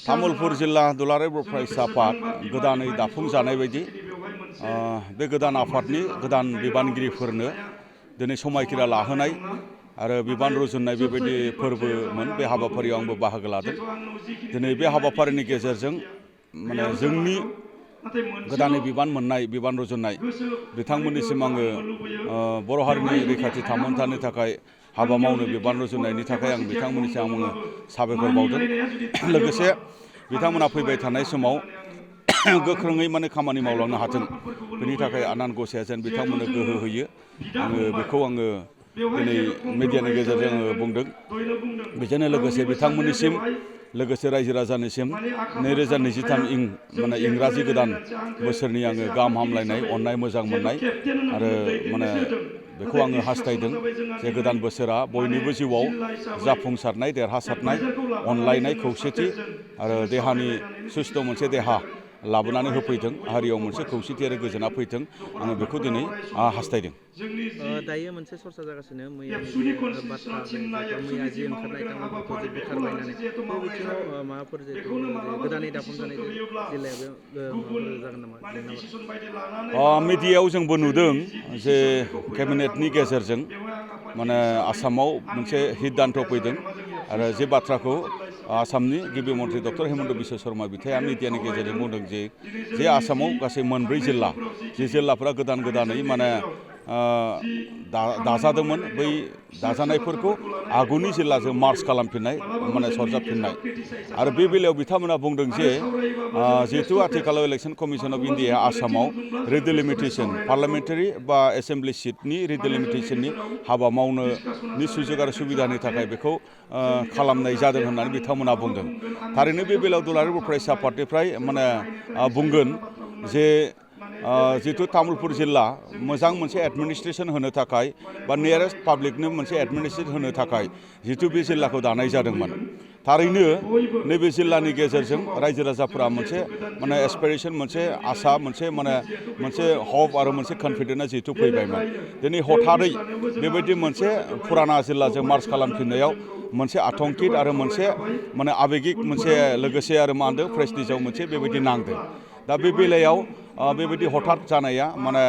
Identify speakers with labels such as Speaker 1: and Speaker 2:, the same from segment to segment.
Speaker 1: तामुलपुर जिल्ला दुलाराय बर' फरायसा आफाद गोदानै दाफुंजानाय बायदि बे गोदान आफादनि गोदान बिबानगिरिफोरनो दिनै समायखिरा लाहोनाय आरो बिबान रुजुननाय बेबायदि फोरबोमोन। बे हाबाफारियाव आंबो बाहागो लादों। दिनै बे हाबाफारिनि गेजेरजों माने जोंनि गोदानै बिबान मोननाय बिबान रुजुननाय बिथांमोननिसिम आङो बर' हारिनि रैखाथि थामोन्थानि थाखाय हाबा मावनो बिबान रुजुननायनि थाखाय आं बिथांमोननिसिम आङो साबायखर बावदों। लोगोसे बिथांमोना फैबाय थानाय समाव गोख्रोङै माने खामानि मावलांनो हाथों, बेनि थाखाय आनान गसाइया जेन बिथांमोननो गोहो होयो बेखौ आङो दिनै मिडियानि गेजेरजों आङो बुंदों। बेजोंनो लोगोसे बिथांमोननिसिम लोगोसे रायजो राजानिसिम 2023 माने इंराजि गोदान बोसोरनि आङो गाहाम हामलायनाय, अननाय, मोजां मोननाय आरो माने बेखौ आङो हास्थायदों जे गोदान बोसोरा बयनिबो जिउआव जाफुंसारनाय, देरहासारनाय, अनलायनाय, खौसेथि आरो देहानि सुस्थ' मोनसे देहा लाबोनानै होफैथों, हारियाव मोनसे खौसेथि आरो गोजोना फैथों, आङो बेखौ दिनै हास्थायदों।
Speaker 2: दायो मोनसे सरसा जागासिनो मैयानि बाथ्रा मैया जि ओंखारनाय तामुलपुरखौ जे बोखारबाय होननानै बे बिथिङाव माबाफोर गोदानै दाफुंजानाय जिल्लाया बे माबाफोर जागोन नामा?
Speaker 1: मिडियायाव जोंबो नुदों जे केबिनेटनि गेजेरजों माने आसामाव मोनसे हिदान्त फैदों आरो जे बाथ्राखौ आसामनि गिबि मन्थ्रि डक्टर हिमन्त बिश्व शर्मा बिथाङा मिडियानि गेजेरजों बुंदों जे आसामाव गासै मोनब्रै जिल्ला, जे जिल्लाफोरा गोदानै माने दाजादोंमोन, बै दाजानायफोरखौ आगुनि जिल्लाजों मार्च खालामफिननाय माने सरजाबफिननाय। आरो बे बेलायाव बिथांमोना बुंदों जे जिहेतु आथिखालाव इलेक्सन कमिसन अफ इन्डिया आसामाव रिडिलिमिटेसन पार्लामेन्टारि बा एसेम्ब्लि सिटनि रिडिलिमिटेसननि हाबा मावनोनि सुजुग आरो सुबिदानि थाखाय बेखौ खालामनाय जादों होननानै बिथांमोना बुंदों। थारैनो बे बेलायाव दुलाराय बर' फरायसा आफादनिफ्राय माने बुंगोन जे जिहेतु तामुलपुर जिल्ला मोजां मोनसे एडमिनिस्ट्रेसन होनो थाखाय बा नियारेस्ट पाब्लिकनो मोनसे एडमिनिस्ट्रेसन होनो थाखाय जिहेतु बे जिल्लाखौ दानाय जादोंमोन। थारैनो नैबे जिल्लानि गेजेरजों रायजो राजाफोरा मोनसे माने एसपिरेसन, मोनसे आसा, मोनसे हप आरो मोनसे कनफिडेन्सआ जिहेतु फैबायमोन। दिनै हथारै बेबायदि मोनसे फुराना जिल्लाजों मार्च खालामफिननायाव मोनसे आतंकित आरो मोनसे माने आबेगिक मोनसे लोगोसे आरो मा होनदों प्रेस्टिजआव मोनसे बेबायदि नांदों। दा बे बेलायाव बेबायदि हथात जानाया माने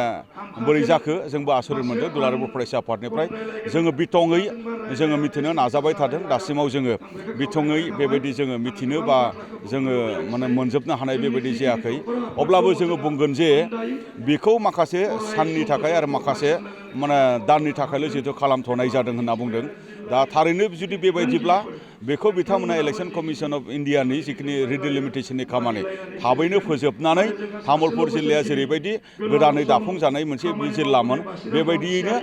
Speaker 1: बोरै जाखो जोंबो आसरित मोनदों दुलाराय बर' फरायसा आफादनिफ्राय। जोङो बिथङै जोङो मिथिनो नाजाबाय थादों। दासिमाव जोङो बिथङै बेबायदि जोङो मिथिनो बा जोङो माने मोनजोबनो हानाय बेबायदि जायाखै। अब्लाबो जोङो बुंगोन जे बेखौ माखासे साननि थाखाय आरो माखासे माने दाननि थाखायल' जिहेतु खालामथ'नाय जादों होनना बुंदों। दा थारैनो जुदि बेबायदिब्ला बेखौ बिथांमोना इलेक्सन कमिसन अफ इन्डियानि जिखिनि रिडिलिमिटेसननि खामानि थाबैनो फोजोबनानै तामुलपुर जिल्लाया जेरैबायदि गोदानै दाफुंजानाय मोनसे जिल्लामोन बेबायदियैनो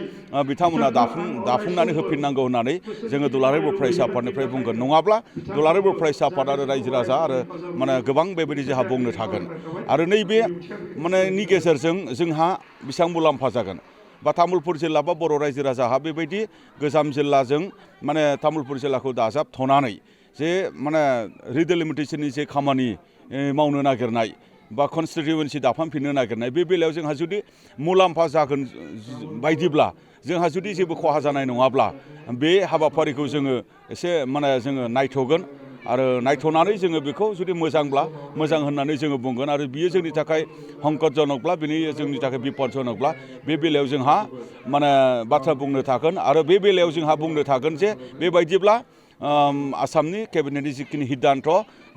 Speaker 1: बिथांमोना दाफुंनानै होफिननांगौ होननानै जोङो दुलाराय बर' फरायसा आफादनिफ्राय बुंगोन। नङाब्ला दुलाराय बर' फरायसा आफाद आरो रायजो राजा आरो माने गोबां बेबायदि जोंहा बुंनो थागोन आरो नैबे माने नि गेजेरजों जोंहा बेसेबां मुलाम्फा जागोन बा तामुलपुर जिल्ला बा बर' रायजो राजाहा बेबायदि गोजाम जिल्लाजों माने तामुलपुर जिल्लाखौ दाजाबथ'नानै जे माने रिडिलिमिटेसननि जे खामानि मावनो नागिरनाय बा कनस्टिटिउवेन्सि दाफामफिननो नागिरनाय बे बेलायाव जोंहा जुदि मुलाम्फा जागोन बायदिब्ला जोंहा जुदि जेबो खहा जानाय नङाब्ला बे हाबाफारिखौ जोङो एसे माने जोङो नायथ'गोन आरो नायथ'नानै जोङो बेखौ जुदि मोजांब्ला मोजां होननानै जोङो बुंगोन आरो बियो जोंनि थाखाय हंकटजनकब्ला बेनि जोंनि थाखाय बिपदजनकब्ला बे बेलायाव जोंहा माने बाथ्रा बुंनो थागोन आरो बे बेलायाव जोंहा बुंनो थागोन जे बेबायदिब्ला आसामनि केबिनेटनि जिखिनि हिदान्त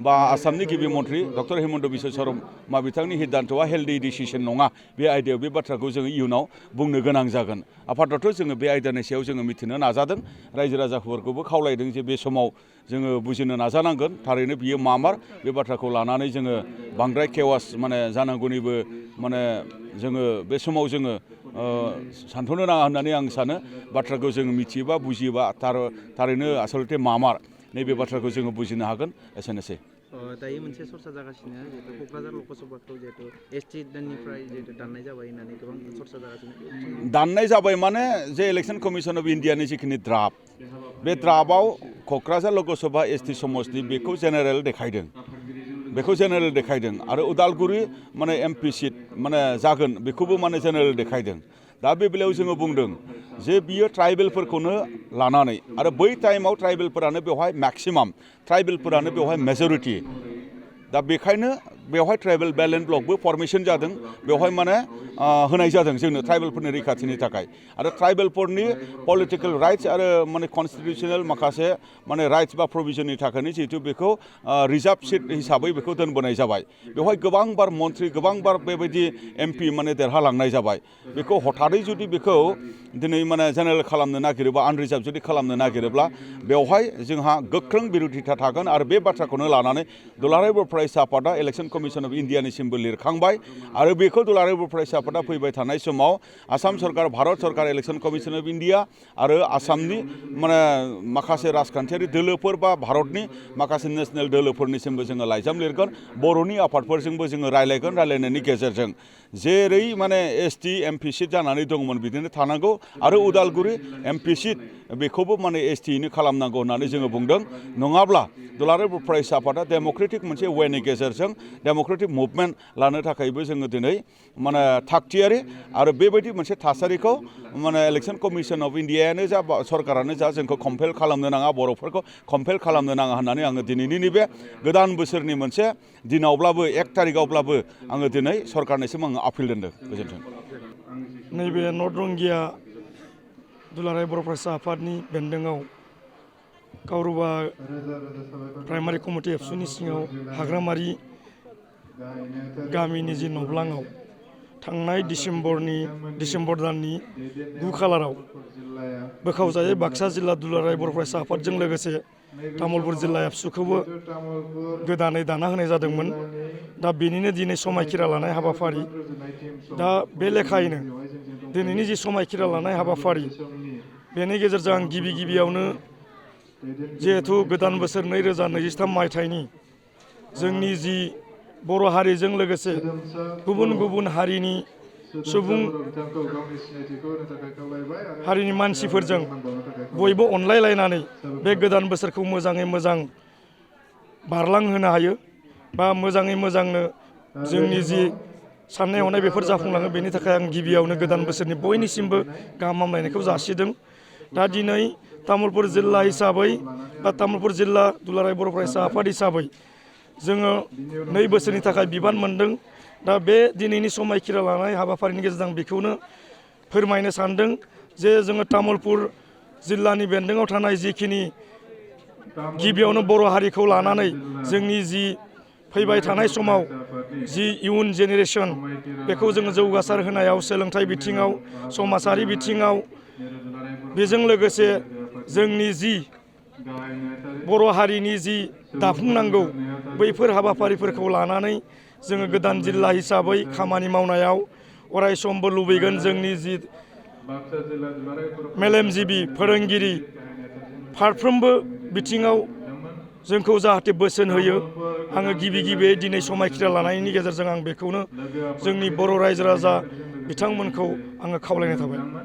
Speaker 1: बा आसामनि गिबि मन्थ्रि डक्टर हिमन्त बिश्व शर्मा बिथांनि हिदान्तआ हेल्दि डिसिसन नङा। बे आयदायाव बे बाथ्राखौ जोङो इयुनाव बुंनो गोनां जागोन। आफादाथ' जोङो बे आयदानि सायाव जोङो मिथिनो नाजादों, रायजो राजाफोरखौबो खावलायदों जे बे समाव जोङो बुजिनो नाजानांगोन थारैनो बियो मामार बे बाथ्राखौ लानानै जोङो बांद्राय केवास माने जानांगौनिबो माने जोङो बे समाव जोङो सानथ'नो नाङा होननानै आं सानो। बाथ्राखौ जोङो मिथियोबा बुजियोबा थारैनो आसलथे मामार नैबे बाथ्राखौ जोङो बुजिनो हागोन। एसेनोसै।
Speaker 2: दायो मोनसे सरसा जागासिनो जिहेतु क'क्राझार लकसभाखौ जिहेतु एसटि दाननिफ्राय जिहेतु दाननाय जाबाय होननानै गोबां सरसा जागासिनो।
Speaker 1: दाननाय जाबाय माने जे इलेक्सन कमिसन अफ इन्डियानि जिखिनि ड्राफ्ट बे ड्राफ्टआव क'क्राझार लकसभा एसटि समस्ति बेखौ जेनेरेल देखायदों आरो उदालगुरि माने एमपि सिट माने जागोन बेखौबो माने जेनेरेल देखायदों। दा बे बेलायाव जोङो बुंदों जे बियो ट्राइबेलफोरखौनो लानानै आरो बै टाइमाव ट्राइबेलफोरानो बेवहाय मेक्सिमाम ट्राइबेलफोरानो बेवहाय मेजरिटि दा बेखायनो बेवहाय ट्राइबेल बेलेन्स ब्लकबो फर्मेशन जादों बेवहाय माने होनाय जादों जोंनो ट्राइबेलफोरनि रैखाथिनि थाखाय आरो ट्राइबेलफोरनि पलिटिकेल राइट्स आरो माने कनस्टिटिउसनेल माखासे माने राइट्स बा प्रभिजननि थाखायनो जिहेतु बेखौ रिजार्भ सिट हिसाबै बेखौ दोनबोनाय जाबाय बेवहाय गोबांबार मन्थ्रि गोबांबार बेबायदि एमपि माने देरहालांनाय जाबाय बेखौ हथारै जुदि बेखौ दिनै माने जेनेरेल खालामनो नागिरोबा आनरिजार्भ जुदि खालामनो नागिरोब्ला बेवहाय जोंहा गोख्रों बिरोधिता थागोन आरो बे बाथ्राखौनो लानानै दुलाराय बर' फरायसा आफादा इलेक्सन कमिसन अफ इन्डियानिसिमबो लिरखांबाय आरो बेखौ दुलाराय बर' फरायसा आफादा फैबाय थानाय समाव आसाम सरकार भारत सरकार इलेक्सन कमिसन अफ इन्डिया आरो आसामनि माने माखासे राजखान्थियारि दोलोफोर बा भारतनि माखासे नेसनेल दोलोफोरनिसिमबो जोङो लाइजाम लिरगोन बर'नि आफादफोरजोंबो जोङो रायलायगोन रायलायनायनि गेजेरजों जेरै माने एसटि एमपि सिट जानानै दंमोन बिदिनो थानांगौ आरो उदालगुरि एमपि सिट बेखौबो माने एसटियैनो खालामनांगौ होननानै जोङो बुंदों नङाब्ला दुलाराय बर' फरायसा आफादा डेम'क्रेटिक मोनसे वेनि गेजेरजों डेम'क्रेटिक मुभमेन्ट लानो थाखायबो जोङो दिनै माने थागथियारि आरो बेबायदि मोनसे थासारिखौ माने इलेक्सन कमिसन अफ इन्डियायानो जा सरकारानो जा जोंखौ कम्पेल खालामनो नाङा बर'फोरखौ कम्पेल खालामनो नाङा होननानै आङो दिनैनि नैबे गोदान बोसोरनि मोनसे दिनावब्लाबो 1 थारिखआवब्लाबो आङो दिनै सरकारनिसिम आङो आपिल दोनदों गोजोन्थों
Speaker 3: नैबे नर्थ रंगिया दुलाराय बर' फरायसा आफादनि बेन्दोङाव कावरुबा प्राइमारि कमिटि एबसुनि सिङाव हाग्रामारि गामिनि जि नब्लाङाव थांनाय डिसेम्बर दाननि 9 खालाराव बोखावजायै बाक्सा जिल्ला दुलाराय बर' फरायसा आफादजों लोगोसे तामुलपुर जिल्ला एबसुखौबो गोदानै दाना होनाय जादोंमोन दा बेनिनो दिनै समायखिरा लानाय हाबाफारि दा बे लेखायैनो दिनैनि जि समायखिरा लानाय हाबाफारि बेनि गेजेरजों आं गिबियावनो जिहेथु गोदान बोसोर 2023 मायथाइनि जोंनि जि बर' हारिजों लोगोसे गुबुन हारिनि सुबुं हारिनि मानसिफोरजों बयबो अनलायलायनानै बे गोदान बोसोरखौ मोजाङै मोजां बारलांहोनो हायो बा मोजाङै मोजांनो जोंनि जि साननाय हनाय बेफोर जाफुंलाङो बेनि थाखाय आं गिबियावनो गोदान बोसोरनि बयनिसिमबो गाहाम हामलायनायखौ जासिदों दा दिनै तामुलपुर जिल्ला हिसाबै बा तामुलपुर जिल्ला दुलाराय बर' फरायसा आफाद हिसाबै जोङो 2 बोसोरनि थाखाय बिबान मोनदों दा बे दिनैनि समायखिरा लानाय हाबाफारिनि गेजेरजों बेखौनो फोरमायनो सानदों जे जोङो तामुलपुर जिल्लानि बेन्दोङाव थानाय जिखिनि गिबियावनो बर' हारिखौ लानानै जोंनि जि फैबाय थानाय समाव जि इयुन जेनेरेसन बेखौ जोङो जौगासार होनायाव सोलोंथाइ बिथिङाव समाजारि बिथिङाव बेजों लोगोसे जोंनि जि बर' हारिनि जि दाफुंनांगौ बैफोर हाबाफारिफोरखौ लानानै जोङो गोदान जिल्ला हिसाबै खामानि मावनायाव अरायसमबो लुबैगोन जोंनि जि मेलेमजिबि फोरोंगिरि फारफ्रोमबो बिथिङाव जोंखौ जाहाथे बोसोन होयो आङो गिबियै दिनै समायखिरा लानायनि गेजेरजों आं बेखौनो जोंनि बर' रायजो राजा बिथांमोनखौ आङो खावलायनाय थाबाय।